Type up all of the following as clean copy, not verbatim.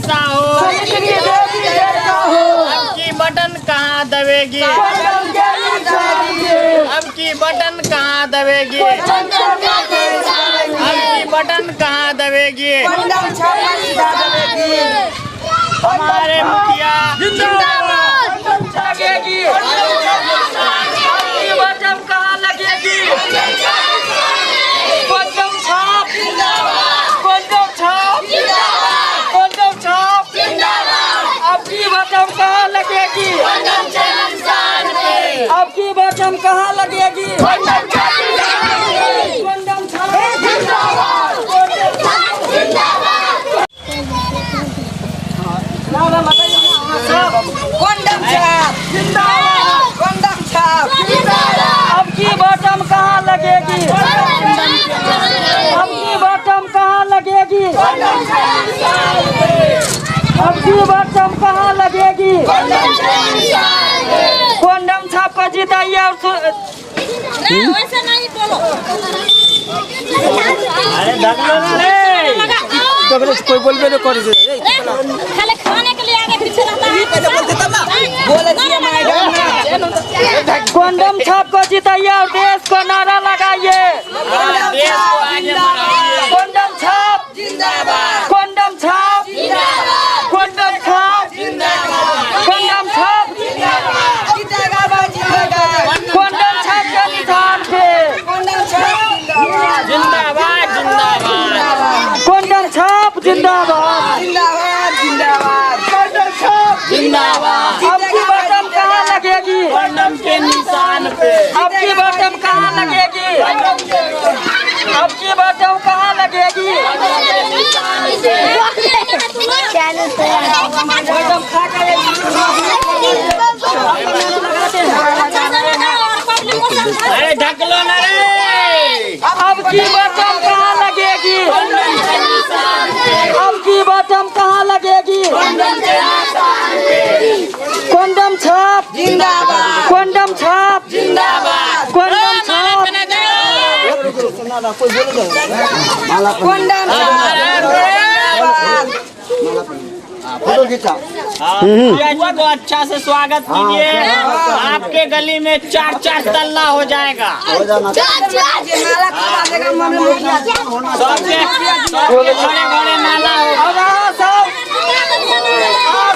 जैसा हो। अब की बटन कहाँ दबेगी? अब की बटन कहाँ दबेगी? अब की बटन कहाँ दबेगी? हमारे मुखिया जिंदाबाद। लगेगी आपकी बटन कहाँ लगेगी? कंडम छाप, कंडम छाप, कंडम छाप। आपकी बटन कहाँ लगेगी? आपकी बटन कहाँ लगेगी? कंडम छाप। कंडम छाप, कंडम छाप। अब की बटन कहाँ लगेगी? अब की बटन कहाँ लगेगी? अब की बटन कहाँ लगेगी? कंडम छाप को जिताइए और वैसे नहीं बोलो। अरे ढकलो ना रे। कोई बोलबे नहीं करे। खाली खाने के लिए आगे पीछे रहता है। बोले छियै मैडम। कंडम छाप को जिताइए और देश को नारा लगाइए। देश को आगे बढ़ाइए। कंडम छाप, जिंदाबाद। कंडम छाप, कंडम छाप, कंडम छाप। जीतेगा बा, जीतेगा। कंडम छाप के निशान पे। कंडम छाप जिंदाबाद। जिंदाबाद, जिंदाबाद। कंडम छाप जिंदाबाद। जिंदाबाद, जिंदाबाद। कंडम छाप जिंदाबाद। अब की बटन कहाँ लगेगी? कंडम के निशान पे। अब की बटन कहाँ लगेगी? अब की बटन कहाँ लगेगी? बटन खा कर अरे ढकलो ना रे। अब की बटन कहाँ लगेगी? अब की बटन कहाँ लगेगी? कंडम छाप जिंदाबाद। कंडम छाप जिंदाबाद। कंडम छाप। कंडम छाप जिंदाबाद। फोटो खींचा। मुखिया जी को अच्छा से स्वागत कीजिए। आपके गली में चार चार तल्ला हो जाएगा। हो जाना। जे नाला खुला देगा मामले मुखिया। सबके सबके घरे घरे नाला होगा। अब अहाँ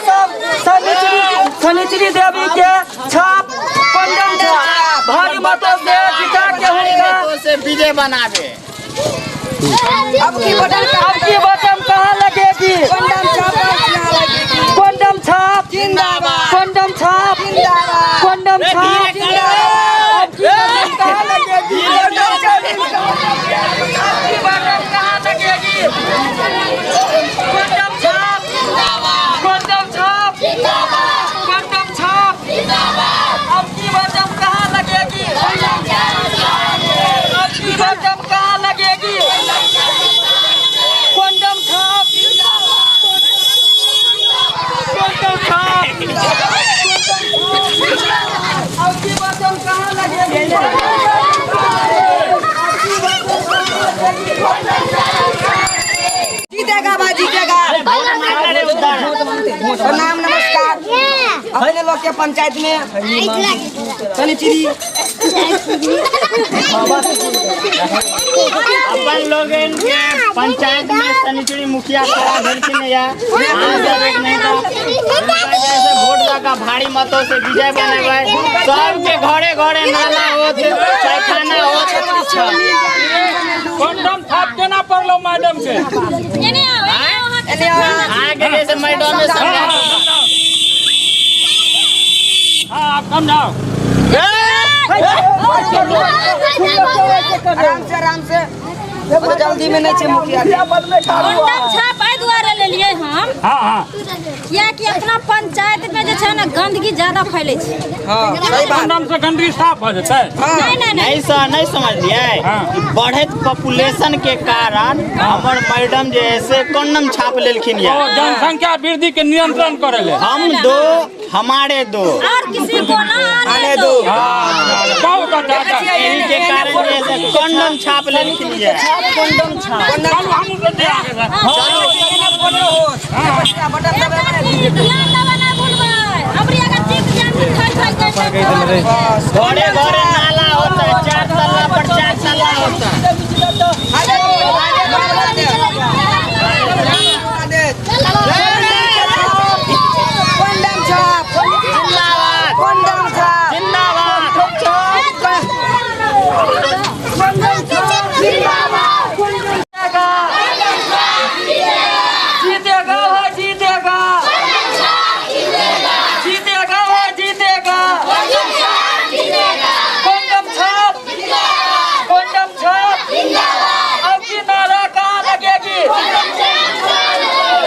सब शनिचरी शनिचरी देवी के छाप, कंडम छाप, भारी मतों से जिता के हुनका तो से विजय बनावे। अब की बटन अब की बटन कहाँ लगेगी? कंडम छाप कहाँ लगेगी? कंडम छाप जिंदाबाद। कंडम छाप जिंदाबाद। कंडम छाप। जिंदाबाद। अब की बटन कहाँ लगेगी? कंडम छाप। अब की बटन कहाँ लगेगी? कंडम छाप, कंडम छाप, कंडम छाप। अब की बटन कहाँ लगेगी? अब की बटन कहाँ लगेगी? कंडम छाप, कंडम छाप। अब की बटन कहाँ लगेगी? जीतेगा बा, जीतेगा। प्रणाम, नमस्कार। अपने लोग के पंचायत में शनिचरी अपन लोगन के पंचायत में शनिचरी मुखिया खड़ा भेलखिन या अहाँ सब एक नहीं तो हुनका जैसे वोट दऽ कऽ भारी मतों से विजय बनेबै। सबके घरे घरे नाला होत, पैखाना होत। कंडम छाप केना पड़लो मैडम के? एने आओ, एने आओ, अहाँ के एने आओ। अहाँके जैसे मैडम में समझा। हाँ, आप समझाओ। आराम से, आराम से। वो तो जल्दी में नहीं छे मुखिया के। कंडम छाप एहि दुआरे लेलियै हम। हाँ हाँ। कियाकि अपना पंचायत में जे छै ने गंदगी ज्यादा फैले छै। हाँ, सही बात। कंडम से गंदगी साफ भऽ जेतै। नहीं नहीं नहीं। नहीं सर, नहीं समझलियै। हाँ। बढ़ैत पॉपुलेशन के कारण हमर मैडम जे है से कंडम छाप लेलखिन ओ या। जनसंख्या वृद्धि के नियंत्रण करे ले। हम दो हमारे दो और किसी को ना आने दो। बहुत अच्छा अच्छा। एही के कारण जे है से कंडम छाप लेलखिन या। चलू हमहूँ सब जे आगे से। फोटो होत। बटन दबेबै। ध्यान देबै ना भूलबै। अबरी अगर जीत जाएम तऽ थई थई के बस। घरे घरे नाला होता है, 4 तल्ला पर 4 तल्ला होता है। कंडम छाप। जिंदाबाद। कंडम छाप। जिंदाबाद। जीतेगा भाई जीतेगा, जीतेगा भाई जीतेगा। कंडम छाप, कंडम छाप। आपकी नारा कहाँ लगेगी?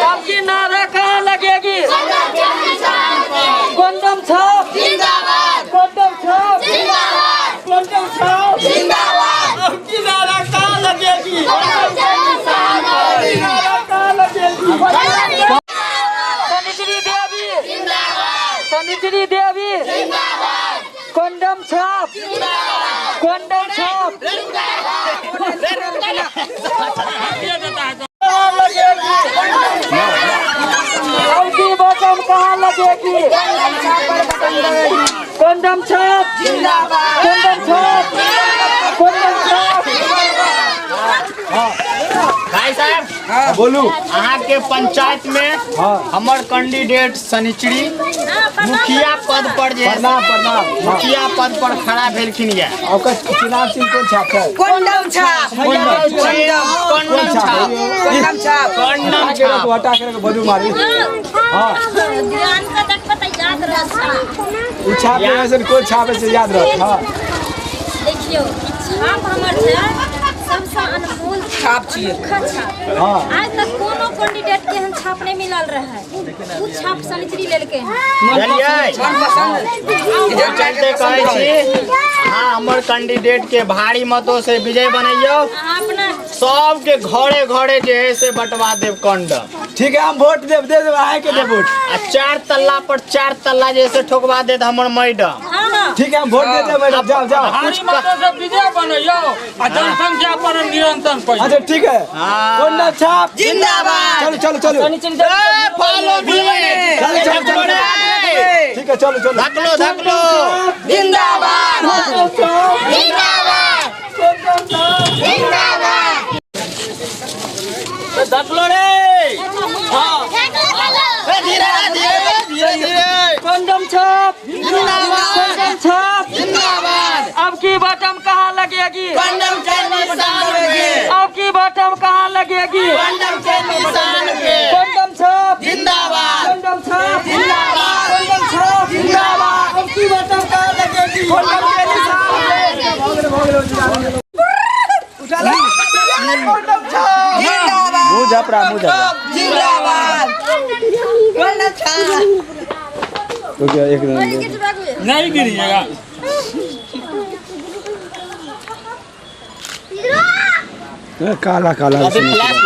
आपकी नारा कहाँ लगेगी? कंडम छाप, कंडम छाप, कंडम छाप। आपकी नारा कहाँ लगेगी? आपकी नारा कहाँ लगेगी? सनिचरी देवी, सनिचरी देवी। कंडम छाप, कंडम छाप। कहाँ लगेगी? आपकी बटन कहाँ लगेगी? कंडम छाप, कंडम छाप, कंडम छाप। भाई साहब बोलू। अहाँ के पंचायत में हमर कैंडिडेट सनिचरी मुखिया पद पर जे प्रणाम प्रणाम। मुखिया पद पर खड़ा भेलखिन या। ओकर चुनाव चिन्ह कोन छाप छै? कंडम छाप। कंडम छाप। कंडम छाप। कंडम हटा के छाप। रखो, हटा के रखो, बदू मारी। ध्यान से देखबै तऽ याद रहत। ई छाप के वजह से कोन छाप है से याद रख। हाँ। देखियौ, ई छाप हमर छै सबसँ अनमोल छाप छियै। अनोखा छाप। हाँ। आज तक कोनो कैंडिडेट के एहन छाप नहीं मिलल रहे। उ छाप सनिचरी लेलकै हन। बुझलियै? मनपसंद। चलते कहै छी अहाँ हमर कैंडिडेट के भारी मतों से विजय बनैयौ। अहाँ अपना सबके घरे घरे जे है से बंटवा देब कंडम। ठीक है, हम वोट देब, दे देब, अहाँ के देब वोट। आ 4 तल्ला पर 4 तल्ला जे से ठोकवा देत हमर मैडम। हाँ। ठीक है, हम वोट दे देब मैडम, जाओ जाओ। भारी मतों से विजय बनैयौ आ जनसंख्या पर नियंत्रण पैयौ। अच्छा ठीक है। हाँ। कंडम छाप जिंदाबाद। चलो चलो चलो। ए, फॉलो मी। चलो चलो चलो। ठीक है, चलो चलो। धकलो धकलो। जिंदाबाद। धकलो रे। ए, धीरे धीरे धीरे धीरे। कंडम छाप, कंडम छाप। अब की बटन कहाँ लगेगी? कंडम के निशान पे। अब की बटन कहाँ लगेगी? कंडम के निशान पे। कंडम छाप, जिंदाबाद। कंडम छाप, जिंदाबाद। कंडम छाप, जिंदाबाद। अब की बटन कहाँ लगेगी? कंडम के निशान पे। जिंदाबाद। मुंह झपरा, मुंह झपरा। जिंदाबाद। कंडम छाप। रुकिए, एक मिनट। नहीं गिरिएगा। काला काला। अभी फ्लैश